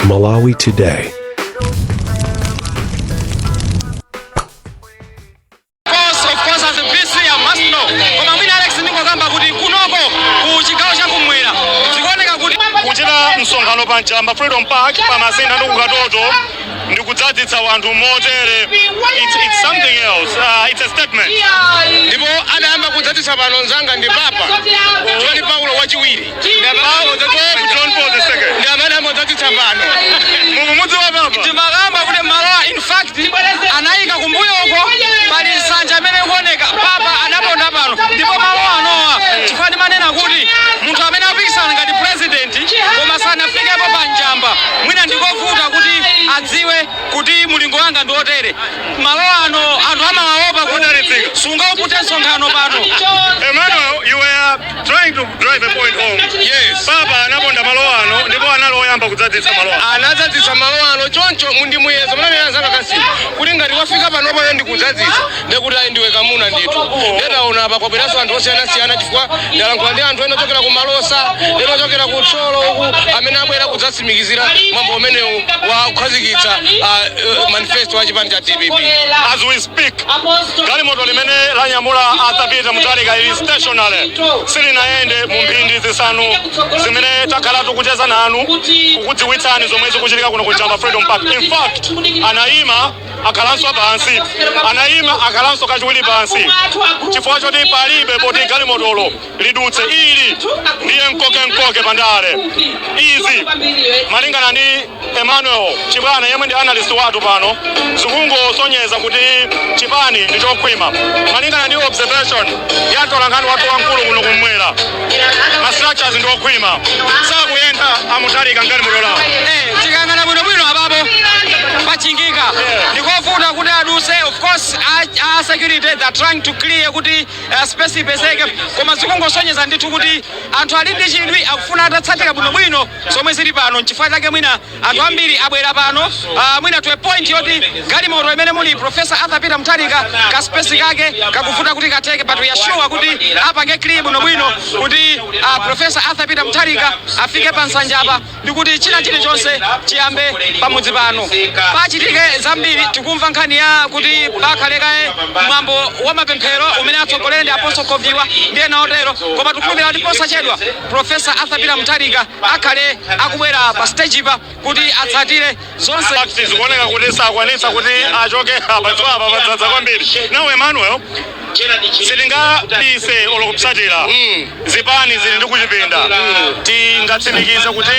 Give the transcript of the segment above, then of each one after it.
Malawi Today. Of course, as a VC, I must know. Koma mwina Alex ndingokamba kuti kunoko ku chigawo cha kumwera zikuoneka kuti Kuchita msonkhano pa Njamba Freedom Park, pa Masintha ndi kukatoto ndi kudzadzitsa wanthu motere, it's something else. It's a statement. Ndipo adayamba kudzadzitsa pano, nzanga, ndi Papa John Paulo Wachiwiri. Pope John Paul II. Ndi amene amadzadzitsa pano. Mukumudziwa papa? Timakamba kuti malowa, in fact, anayika kumbuyoko pali nsanja imene ikuoneka. Papa adaponda pano, ndipo malo anowa, chifukwa ndimanena kuti munthu amene apikisana ngati president koma sanafikepo pa Njamba, mwina ndikovuta kuti adziwe kuti mulingo wanga ndi otere. Malo ano anthu amawaopa kuti Odalitsika. sungaupute msonkhano pano. Emmanuel, you were trying to drive a point home. Yes. Papa anaponda malo ano ndipo anali oyamba kudzadzitsa malo ano. Anadzadzitsa malo ano, choncho mundimuyezo munamene anzanga kasi kuti ngati wafika panopayo ndikudzadzitsa, ndekuti ayi, ndiwe kamuna ndithu. Ndetaona apa kwabweranso anthu osiyanasiyana, chifukwa ndalankhula ndi anthu ena ochokera ku Malosa, ena ochokera ku Thyolo uku, amene abwera kudzatsimikizira mwambo umenewu wa kukhazikitsa manifesto wa chipani cha DPP. As we speak, galimoto limene lanyamula Arthur Peter Mutharika ili stationary, silinayende mu mphindi 5 zimene takhala tikucheza nanu, kukudziwitsani zomwe zikuchitika kuno ku Njamba Freedom Park. In fact, anayima, akhalanso pansi, anayima, akhalanso kachiwiri pansi, chifukwa choti palibe poti galimotolo lidutse. Ili ndiye mkoke pandale izi. Malingana ndi Emmanuel Chibwana, yemwe ndi analyst wathu pano, zikungosonyeza kuti chipani ndi chokhwima. Malingana ndi observation ya mtolankhani wathu wamkulu kuno kumwera, ma structures ndi okhwima, sakuyenda a Mutharika mgalimoto lawo. Tikayang'ana bwinobwino apapo pachingika, ndikovuta kuti aduse. Of course, a security, they are trying to clear kuti space ipezeke, koma zikungosonyeza ndithu kuti anthu ali ndi chidwi, akufuna atatsatira bwinobwino zomwe zili pano. Nchifukwa chake mwina anthu ambiri abwera pano, mwina to a point yoti galimoto imene muli Professor Arthur Peter Mutharika, ka space kake kakuvuta kuti kateke, but we are sure kuti apange clear bwinobwino kuti Professor Arthur Peter Mutharika afike pa nsanjapa ndikuti china chilichonse chiyambe pamudzi pano. Pachitike zambiri. Tikumva nkhani ya kuti pakhale kaye mwambo wa mapemphero umene atsogolere ndi Apostle Koviwa ndi ena otero, koma tikukhulupirira kuti posachedwa Professor Arthur Peter Mutharika akhale akubwera pa stage pa kuti atsatire zonse. Fact, zikuoneka kuti sakwanitsa kuti achoke apa, chifukwa apa padzadza kwambiri. Now, Emmanuel, sitingabise olo kupsatira, zipani zili ndi kuchipinda. Tingatsimikize kuti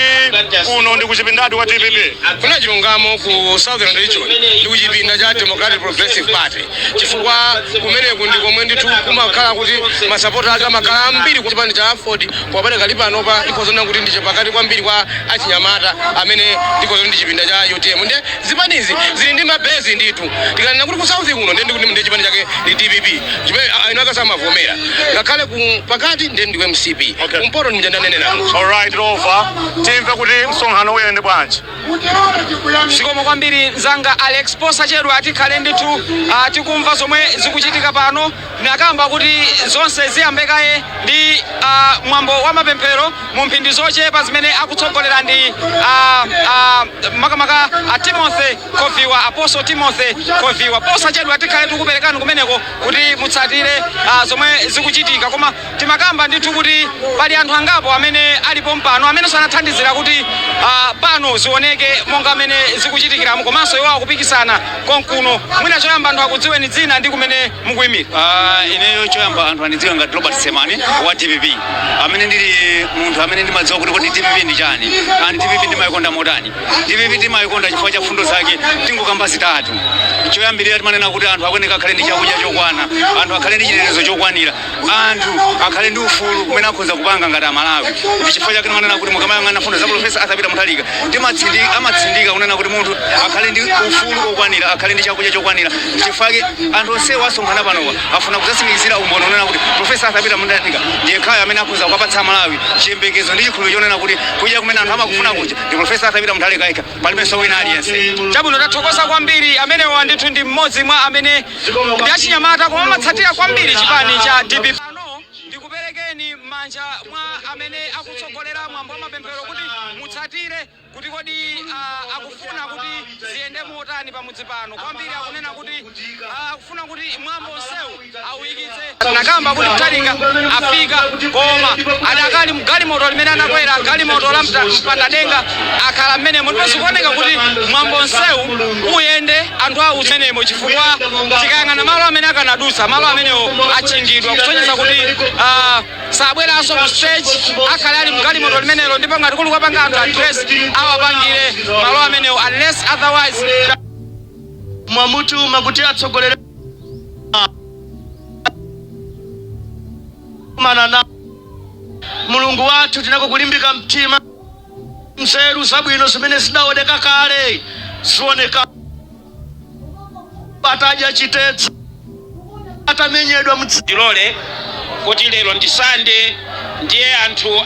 kuno ndi kuchipindadi kwa DPP? Kuna chilungamo, ku Southern Region ndi kuchipinda cha Democratic Progressive Party, chifukwa kumeneku ndi komwe ndithu kumakhala kuti masapota ake amakhala ambiri ku chipani cha AFORD. Kuwapereka panopa ikhozona kuti ndi chapakati kwambiri kwa achinyamata amene ndikhozona ndi chipinda cha UTM. Nde zipanizi zili ndi ma base ndithu. Tikanena kuti ku South kuno, ndiye ndikuti ndi chipani chake ndi DPP, chimene ino akasamavomera, ngakhale ku pakati ndiye ndi MCP. Kumpoto ndi mjandanenera. Alright, Rova, timve kuti msonkhano uyende bwanji. Zikomo kwambiri, mzanga Alex. Posachedwa tikhale ndithu tikumva zomwe zikuchitika pano. Nakamba kuti zonse ziyambe kaye ndi mwambo wa mapemphero mu mphindi zochepa, zimene akutsogolera ndi makamaka Timothy Koviwa, Apostle Timothy Koviwa. Posachedwa tikhale tikuperekani kumeneko kuti mutsatire zomwe zikuchitika. Koma timakamba ndithu kuti pali anthu angapo amene alipo mpano amene sanathandizira kuti pano zioneke monga amene zikuchitikiramo, komanso iwo akupikisana konkuno. Mwina choyamba anthu akudziweni dzina ndi kumene mukuyimira. Ineyo choyamba anthu andidziwe ngati Robert Semani wa DPP, amene ndili munthu amene ndimadziwa kuti kodi DPP ndi chani and DPP ndimayikonda motani. DPP ndimayikonda chifukwa cha fundo zake. Tingokamba zitatu. Choyambirira, timanena kuti anthu akuyeneka akhale ndi chakudya chokwana, anthu akhale ndi chitetezo chokwanira, anthu akhale ndi ufulu kumene akhoza kupanga ngati Amalawi. Ndi chifukwa chake timanena kuti mukamayang'ana fundo za Professor Arthur Peter Mutharika, amatsindika kunena kuti munthu akhale ndi ufulu okwanira, akhale ndi chakudya chokwanira. Chifukwa chake anthu onsewo asonkhana panopa afuna kudzatsimikizira umboni unena kuti Professor Arthur Peter Mutharika ndiye khayo amene akhoza kukapatsa Amalawi chiyembekezo ndi chikhulupiriro chonena kuti kudya kumene anthu amakufuna kuja ndi Professor Arthur Peter Mutharika yekha, palibenso wina aliyense. Chabwino, tathokoza kwambiri. Amenewa ndithu ndi mmodzi mwa amene ndi achinyamata koma amatsatira kwambiri chipani cha DPP. Pano ndikuperekeni m'manja mwa amene akutsogolera mwambo wa mapemphero kuti mutsatire. Titsatire kuti kodi akufuna kuti ziyende motani pamudzi pano. Kwambiri akunena kuti akufuna kuti mwambo onsewu awuyikitse. Nakamba kuti Mutharika afika, koma adakali mgalimoto limene anakwera, galimoto la mpandadenga, akhala mmenemo, ndipo zikuoneka kuti mwambo onsewu uyende anthu awu mmenemo, chifukwa tikayang'ana malo amene akanadusa, malo amenewo achingidwa, kusonyeza kuti sabweranso ku stage, akhale ali mgalimoto limenelo, ndipo ngati kuli kupanga anthu address, awapangire malo amenewo, unless otherwise. Mwamutuma kuti atsogolere mana na Mulungu wathu, tinako kulimbika mtima, nzeru zabwino zimene zidaoneka kale zioneka atadya chitedza, atamenyedwa Ndilole kuti lero ndi Sande, ndiye anthu